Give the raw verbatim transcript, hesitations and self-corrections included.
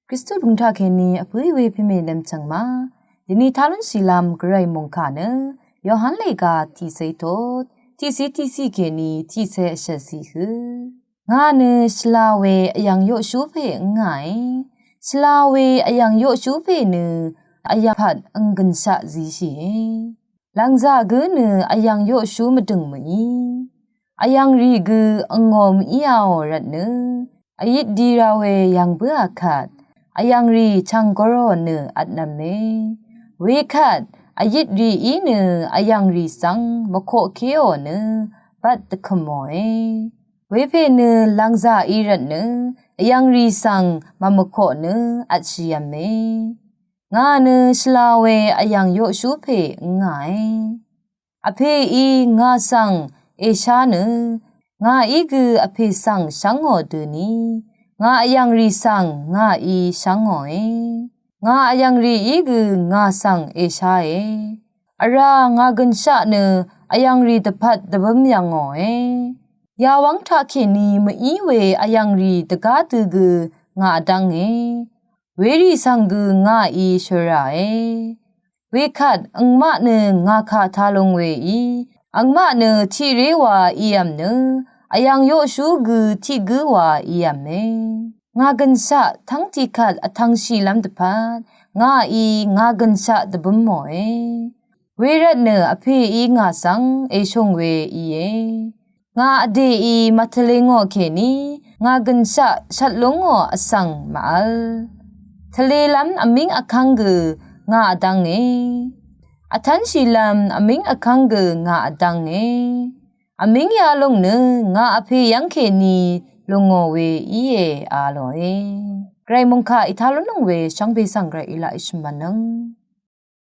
Kristu bø̀ng taq kèní vpǿì we pèmè lv́m chv̀ng ma. Dvni tá lúnshìlv́m gvray mòngkà nø Yohan lèga tiqcé tot tiqcé tiqcé kèní tiqcé vshvt zí hø. Ngà nø shvla we vyv̀ng yoqshú pè ngàe. Shvla we vyv̀ng yoqshú pè nø vyv̀ng pvt ang gø̀nshaq zíshìe. Lv̀ngzà gǿ nø vyv̀ng yoqshú mvdø̀ng mø̀í. Vyv̀ng rì gø angò mø̀í aò rvt nø vyit di ra we yv̀ng bǿà kvt vyv̀ng rì chv̀ng gvrò nø vtnv̄me. Wekvt vyit rìí nø vyv̀ng rì svng mvkoqkéò nø bvt dvkø̀mòe. Wepè nø lv̀ngzàí rvt nø vyv̀ng rì svng màmvkoq nø vtshìv̄me. Ngà nø shvla we vyv̀ng yoqshú pè ngàe. Vpèí ngà svng èshá nø ngàí gø vpè svng shv́ngò døni ngà vyv̀ng rì svng ngàí shv́ngòe. Ngà vyv̀ng rìí gø ngà svng èsháe. Vrá ngà gø̀nshaq nø vyv̀ng rì dvpvt dvbǿm yv̀ngòe. Yawv́ng taq kèní mø̀í we vyv̀ng rì dvgá dø gø ngà vdv́nge. Werì svng gø ngàí shvràe. Wekvt angmaq nø ngà kà tā lung weí angmaq nø tiqré wa ív̄m nø vyv̀ng yoqshú gø tiq gǿ wa ív̄me. Ngà gø̀nshaq tv́ng tiqkvt vtv̄ngshìlv́m dvpvt ngàí ngà gø̀nshaq dvbǿmòe. Wervt nø vpèí ngà svng èshùng we íe. Ngà vdèí màtvlē ngò kèní ngà gø̀nshaq shvt lú ngò vsvng màvl. Tvlēlv́m vmíng vkv́ng gø ngà vdv́nge. Vtv́nshìlv́m vmíng vkv́ng gø ngà vdv́nge. Vmíng yalòng nø ngà vpè yv́ng kèní lùngò we íe a lòe. Gvray mòngkà ètá lúnlùng we shvngbe svng gvray èlaq èshø̀m vnøng.